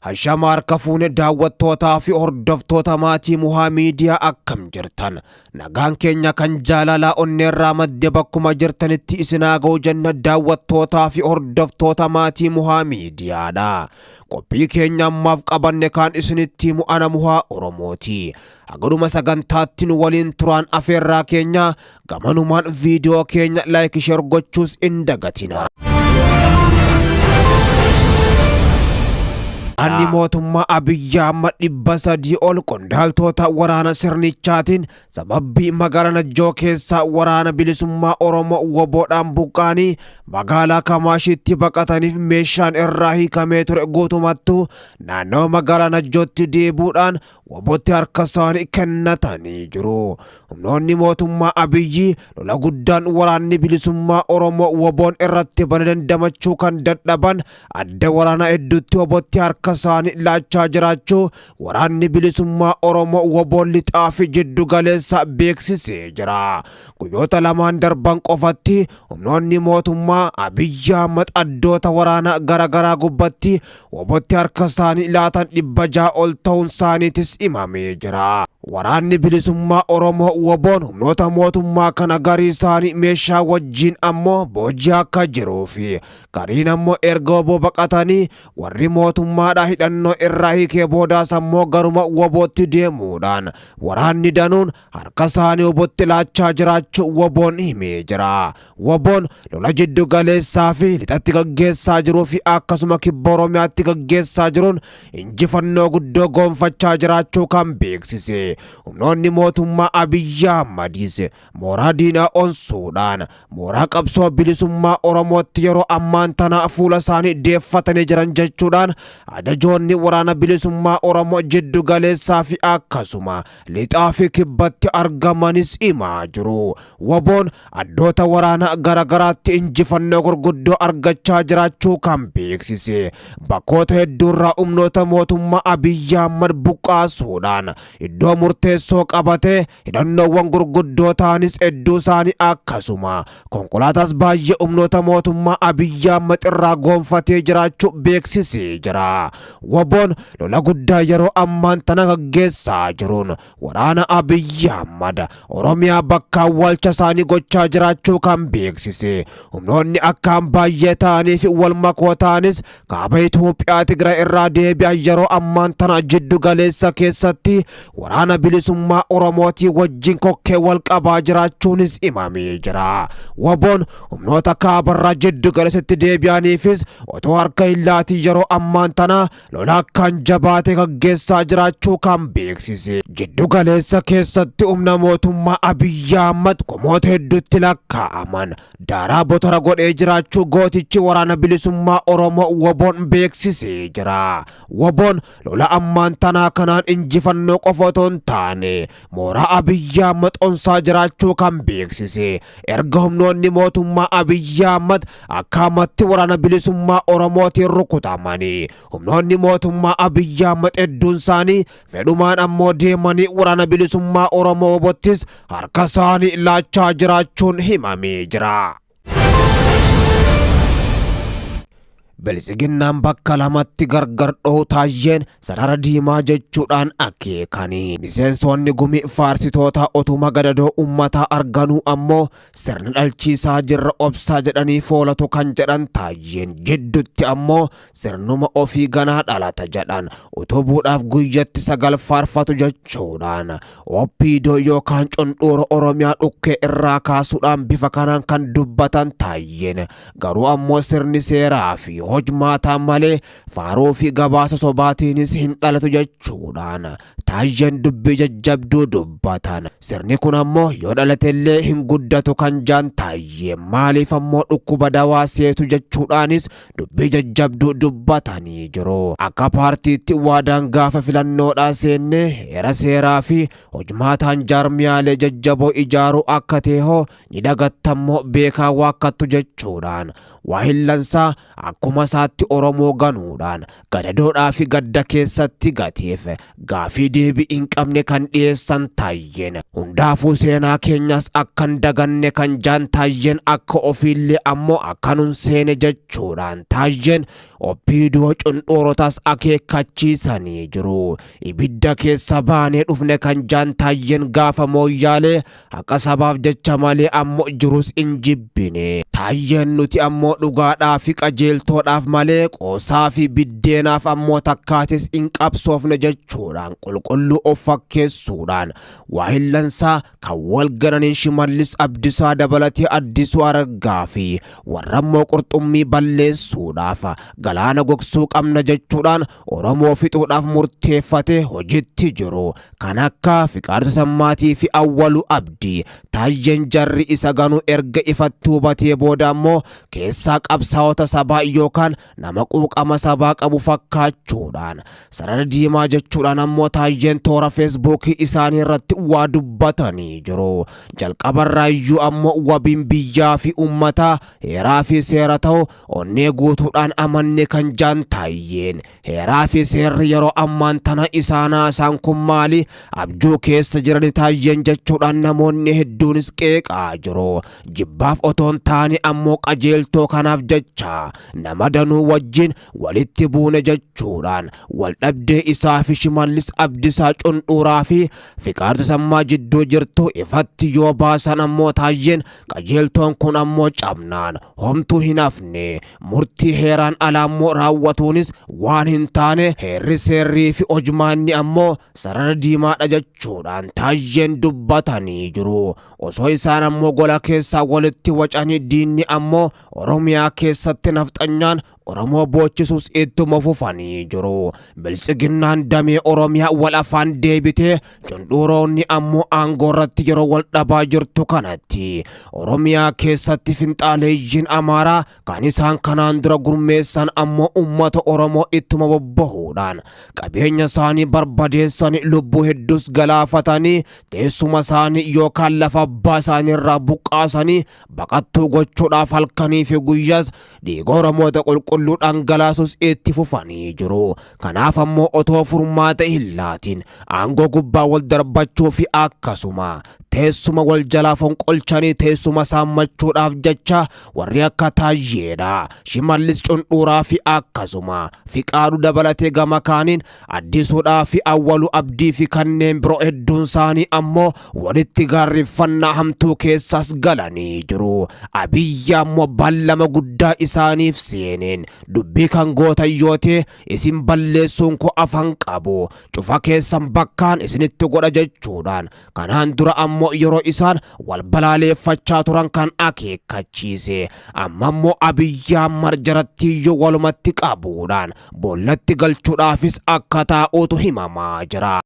Hashama harka fuune daawwattootaa fi hordoftoota maatii Muhaa Miidiyaa akkam jirtan? Nagaan keenya kan jaalalaa onneerraa madde bakkuma jirtanitti isin haa ga'u jenna daawwattootaa fi hordoftoota maatii Muhaa Miidiyaadha. Qophii keenya ammaaf qabanne kaan isinitti himu ana Muhaa Oromooti. Hagadhuma sagantaatti nu waliin turaan afeerraa keenya gamanumaan viidiyoo keenya like share gochuus hin dagatina. Anni mootummaa Abiyyi Ahmad 300 ol qondaaltota waraana sirnichaatiin sababbii magaalaa Najjoo keessaa waraana bilisummaa Oromoo woboodhaan buqqaanii magaalaa Kamaashiitti baqataniif meeshaan irraa hiikamee ture guutumattuu naannoo magaalaa Najjootti deebuudhaan wobotti harka isaanii kennatanii jiru. Humnoonni mootummaa Abiyyi lola guddaan waraanni bilisummaa Oromoo woboon irratti bane dandamachuu kan dadhaban adda waraanaa hedduutti wobotti harka isaanii laachaa jiraachuu waraanni bilisummaa Oromoo woboon lixaa fi jiddu galeessa beeksisee jira. Guyyoota lamaan darban qofatti humnoonni mootummaa Abiyyi Ahmad addoota waraanaa garaagaraa gubbatti wobotti harka isaanii laatan 600 ol ta'uun isaaniitis himamee jira. Waraanni bilisummaa Oromoo woboon humnoota mootummaa kana garii isaanii meeshaa wajjin ammoo boojii akka jiruu fi gariin ammoo erga woboo baqatanii warri mootummaadhaa hidhannoo irraa hiikee boodaas ammoo garuma wobootti deemuudhaan waraanni danuun harka isaanii wobotti laachaa jiraachuu woboon himee jira. Woboon lola jiddu galeessaa fi lixatti gaggeessaa jiruu fi akkasuma kibba Oromiyaatti gaggeessaa jiruun injifannoo guddoo goonfachaa jiraachuu kan beeksise. Humnoonni mootummaa Abiyyi Ahmadiis mooraa diinaa onsuudhaan mooraa qabsoo bilisummaa Oromootti yeroo ammaan tana fuula isaanii deeffatanii jiran jechuudhaan ajajoonni waraana bilisummaa Oromoo jiddu galeessaa fi akkasuma lixaa fi kibbatti argamanis himaa jiru. Woboon addoota waraanaa garagaraatti injifannoo gurguddoo argachaa jiraachuu kan beeksise. Bakkoota hedduurraa humnoota mootummaa Abiyyi Ahmad buqqaasuudhaan iddoo murteessoo qabatee hidhannoowwan gurguddoo ta'anis hedduu isaanii akkasuma konkolaataas baay'ee humnoota mootummaa Abiyyi Ahmad irraa goonfatee jiraachuu beeksisee jira. Woboon lola guddaa yeroo ammaan tana gaggeessaa jiruun waraana Abiyyi Ahmad Oromiyaa bakka awwaalcha isaanii gochaa jiraachuu kan beeksise. Humnoonni akkaan baay'ee ta'anii fi wal makoo ta'anis kaaba Itoophiyaa Tigraay irraa deebi'an yeroo ammaan tana jiddu galeessa keessatti waraana bilisummaa Oromootii wajjin kokkee wal qabaa jiraachuunis himamee jira. Woboon humnoota kaabarraa jiddu galeessatti deebi'aniifis otoo harka hin laatin yeroo ammaan tana lola akkaan jabaate gaggeessaa jiraachuu kan beeksise. Jiddu galeessa keessatti humna mootummaa Abiyyi Ahmad kumoota hedduutti lakkaa'aman daaraa botora godhee jiraachuu gootichi waraana bilisummaa Oromoo woboon beeksisee jira. Woboon lola ammaan tanaa kanaan injifannoo qofa otoo hin taane mooraa Abiyyi Ahmad onsaa jiraachuu kan beeksise. Erga humnoonni mootummaa Abiyyi Ahmad akka amatti waraana bilisummaa Oromootiin rukutamanii humnoonni mootummaa Abiyyi Ahmad hedduun isaanii fedhumaan ammoo deemanii waraana bilisummaa Oromoo wobottis harka isaanii laachaa jiraachuun himamee jira. Biltsiginnaan bakka lamatti gargar dho'u Taayyeen sarara diimaa jechuudhaan akeekanii. Miseensonni gumii faarsitoota otuma gadadoo ummataa arganuu ammoo sirna dhalchiisaa jirra obsaa jedhanii foolatu kan jedhan Taayyeen jiddutti ammoo sirnuma ofii ganaa dhalata jedhan utubuudhaaf guyyatti 9 faarfatu jechuudhaan OPDO yookaan cundhuura Oromiyaa dhukkee irraa kaasuudhaan bifa kanaan kan dubbatan Taayyeen garuu ammoo sirni seeraa fi hojmaataa malee faaruu fi gabaasa sobaatiinis hin dhalatu jechuudhaan Taayyeen dubbii jajjabduu dubbatan. Sirni kun ammoo yoo dhalatellee hin guddatu kan jaan Taayyeen maaliif ammoo dhukkuba dawaa seetu jechuudhaanis dubbii jajjabduu dubbatanii jiru. Akka paartiitti waadaan gaafa filannoodhaa seenne heera seeraa fi hojmaataan jaarmiyaalee jajjaboo ijaaruu akka ta'e hoo ni dagattammoo beekaa waakkattu jechuudhaan waa hillansaa akkuma Akkuma isaatti Oromoo ganuudhaan gadadoodhaa fi gadda keessatti gateef gaafii deebii hin qabne kan dhiyeessan Taayyeen, hundaafuu seenaa keenyas akkan daganne kan jaan Taayyeen, akka ofiillee ammoo akkanun seene jechuudhaan Taayyeen OPDO cundhuurotas akeekkachiisanii jiru. Ibidda keessa baanee dhufne kan jaan Taayyeen, gaafa Mooyyaalee haqa sabaaf jecha malee ammoo jirus hin jibbine. Taayyeen nuti ammoo dhugaadhaa fi qajeeltoodhaaf malee qoosaa fi biddeenaaf ammoo takkaatis hin qabsoofne jechuudhaan qulqulluu of fakkeessuudhaan waahillansaa kan wal gananiin Shimallis Abdisaa dabalatee Addisuu Araggaa fi warra ammoo qurxummii balleessuudhaaf galaana gogsuu qabna jechuudhaan Oromoo fixuudhaaf murteeffate hojitti jiru kan akka Fiqaadu Tasammaatii fi Awwaluu Abdii, Taayyeen jarri isa ganuu erga ifatti hubatee booda ammoo keessaa qabsaa'ota sabaa yookaan nama quuqama sabaa qabu fakkaachuudhaan sarara diimaa jechuudhaan ammoo Taayyeen toora Feesbuukii isaanii irratti waa dubbatanii jiru. Jalqabarraayyuu ammoo wabiin biyyaa fi uummataa heeraa fi seera ta'u onnee guutuudhaan amanne kan jaan Taayyeen, heeraa fi seerri yeroo ammaan tana isaanaa isaan kun maali abjuu keessa jiran Taayyeen jechuudhaan namoonni hedduunis qeeqaa jiru. Jibbaaf otoon taane ammoo qajeeltoo kanaaf jecha nama danuu wajjin walitti buune jechuudhaan wal dhabdee isaa fi Shimallis Abdisaa cundhuuraa fi Fiqaadu Tasammaa jidduu jirtu ifatti yoo baasan ammoo Taayyeen qajeeltoon kun ammoo cabnaan homtuu hin hafne, murtii heeraan alaa ammoo raawwatuunis waan hin taane, heerri seerrii fi hojmaanni ammoo sarara diimaadha jechuudhaan Taayyeen dubbatanii jiru. Osoo isaan ammoo gola keessaa walitti wacanii, diinni ammoo Oromiyaa keessatti nafxanyaan Oromoo boochisuus ittuma fufanii jiru. Biltsiginnaan damee Oromiyaa wal afaan deebitee cundhuuroonni ammoo aangoo irratti yeroo wal dhabaa jirtu kanatti, Oromiyaa keessatti finxaaleeyyiin Amaaraa kan isaan kanaan dura gurmeessan ammoo uummata Oromoo ittuma bobbahuudhaan qabeenya isaanii barbadeessanii, lubbuu hedduus galaafatanii, teessuma isaanii yookaan lafa abbaa isaanii irraa buqqaasanii baqattuu gochuudhaaf halkanii fi guyyaas dhiiga Oromoota qulqulluu dhangalaasuus itti fufanii jiru. Kanaaf ammoo otoo furmaata hin laatiin aangoo gubbaa wal darbachuu fi akkasuma teessuma wal jalaa fonqolchanii teessuma saammachuudhaaf jecha warri akka Taayyeedha, Shimallis Cundhuuraa fi akkasuma Fiqaaduu dabalatee gama kaaniin Addisuudhaa fi Awwaluu Abdii fi kanneen biroo hedduun isaanii ammoo walitti gaarreeffannaa hamtuu keessaas galanii jiru. Abiyyi ammoo ballama guddaa isaaniif seeneen dubbii kan gootan yoo ta'e isin balleessuun koo afan qabu, cufa keessan bakkaan isinitti godha jechuudhaan kanaan dura ammoo yeroo isaan wal balaaleeffachaa turan kan akeekkachiise, amma ammoo Abiyyi Ahmad jarattiiyyuu walumatti qabuudhaan boollatti galchuudhaafis akka taa'uutu himamaa jira.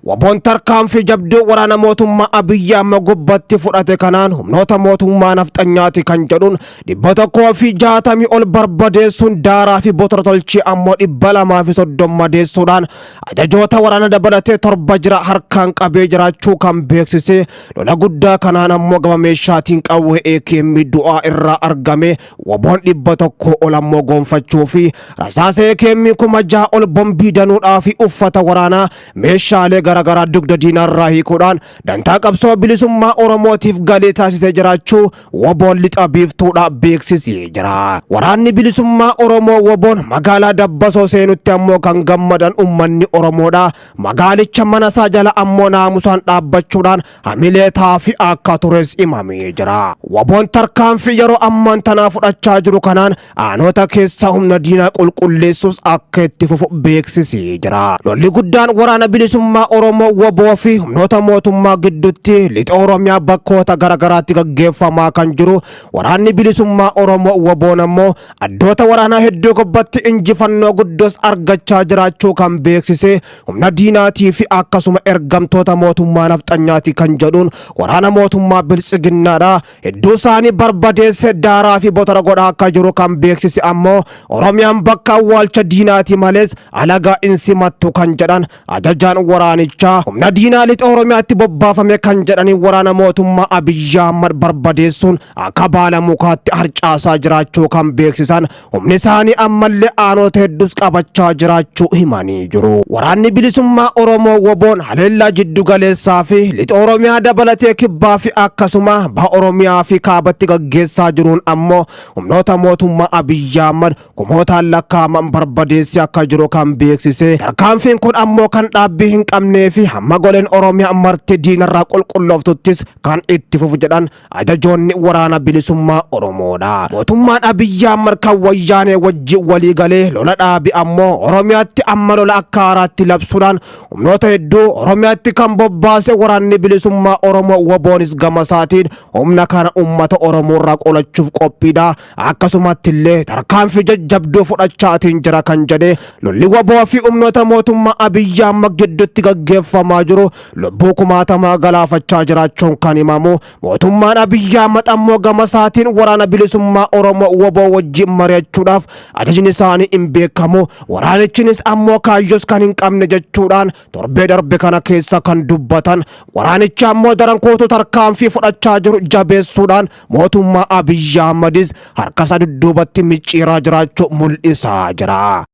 Waboon tarkaanfii jabduu waraana mootummaa Abiyyi amma gubbatti fudhate kanaan humnoota mootummaa nafxanyaati kan jedhuun 160 ol barbadeessuun, daaraa fi botora tolchii ammoo 230 madeessuudhaan ajajoota waraana dabalatee 7 jira harkaan qabee jiraachuu kan beeksise, lola guddaa kanaan ammoo gama meeshaatiin qawwee AKM du'aa irraa argame Waboon 100 ol ammoo gonfachuu fi rasaasa AKM 6,000 ol, bombii danuudhaa fi uffata waraanaa, meeshaalee garaagaraa dugda diinaarraa hiikuudhaan dantaa qabsoo bilisummaa Oromootiif galii taasisee jiraachuu Waboon lixa biiftuudha beeksisee jira. Waraanni bilisummaa Oromoo Waboon magaalaa Dabbasoo seenutti ammoo kan gammadan uummanni Oromoodha. Magaalicha mana isaa jala ammoo naamusaan dhaabbachuudhaan hamilee taafii akka tures himamee jira. Waboon tarkaanfii yeroo ammaan tanaa fudhachaa jiru kanaan aanota keessaa humna diinaa qulqulleessuus akka itti fufu beeksisee jira. Lolli guddaan waraana bilisummaa Oromoo Waboo fi humnoota mootummaa gidduutti lixa Oromiyaa bakkoota garaagaraatti gaggeeffamaa kan jiru, waraanni bilisummaa Oromoo Waboon ammoo addoota waraanaa hedduu gubbatti injifannoo guddoos argachaa jiraachuu kan beeksise, humna diinaatii fi akkasuma ergamtoota mootummaa nafxanyaati kan jedhuun waraana mootummaa biltsiginnaadha. Hedduu isaanii barbadeesse, daaraa fi botora godhaa akka jiru kan beeksise ammoo, Oromiyaan bakka awwaalcha diinaati malees alagaa hin simattu kan jedhan ajajaan waraanichaa Waraanichaa humna diinaa lixa Oromiyaatti bobbaafame kan jedhanii waraana mootummaa Abiyyi Ahmad barbadeessuun akka baala mukaatti harcaasaa jiraachuu kan beeksisan humni isaanii ammallee aanota hedduus qabachaa jiraachuu himanii jiru. Waraanni bilisummaa Oromoo WBOn haleellaa jiddu galeessaa fi lixa Oromiyaa dabalatee kibbaa fi akkasuma baha Oromiyaa fi kaabatti gaggeessaa jiruun ammoo humnoota mootummaa Abiyyi Ahmad kumootaan lakkaa'aman barbadeessee akka jiru kan beeksise. Tarkaanfiin kun ammoo kan dhaabbii hin qabnee fi hamma goleen Oromiyaa marti diinarraa qulqullooftuttis kan itti fufu jedhan ajajoonni waraana bilisummaa Oromoodha. Mootummaan Abiyyi Ahmad kan wayyaanee wajjin walii galee lola dhaabi ammoo Oromiyaatti amma lola akka haaraatti labsuudhaan humnoota hedduu Oromiyaatti kan bobbaase waraanni bilisummaa Oromoo WBOnis gama isaatiin humna kana uummata Oromoo irraa qolachuuf qophiidha. Akkasumatti illee tarkaanfii jajjabduu fudhachaatiin jira kan jedhe lolli WBO fi humnoota mootummaa Abiyyi Ahmad gidduutti gaggeeffamaa jiru lubbuu kumaatamaa galaafachaa jiraachuun kan himamu. Mootummaan Abiyyi Ahmad ammoo gama isaatiin waraana bilisummaa Oromoo WBO wajjin mari'achuudhaaf ajajni isaanii hin beekamu. Waraanichinis ammoo kaayyos kan hin qabne jechuudhaan torbee darbe kana keessa kan dubbatan. Waraanichi ammoo daran kootu tarkaanfii fudhachaa jiru jabeessuudhaan mootummaa Abiyyi Ahmadis harka isaa dudduubatti micciiraa jiraachuu mul'isaa jira.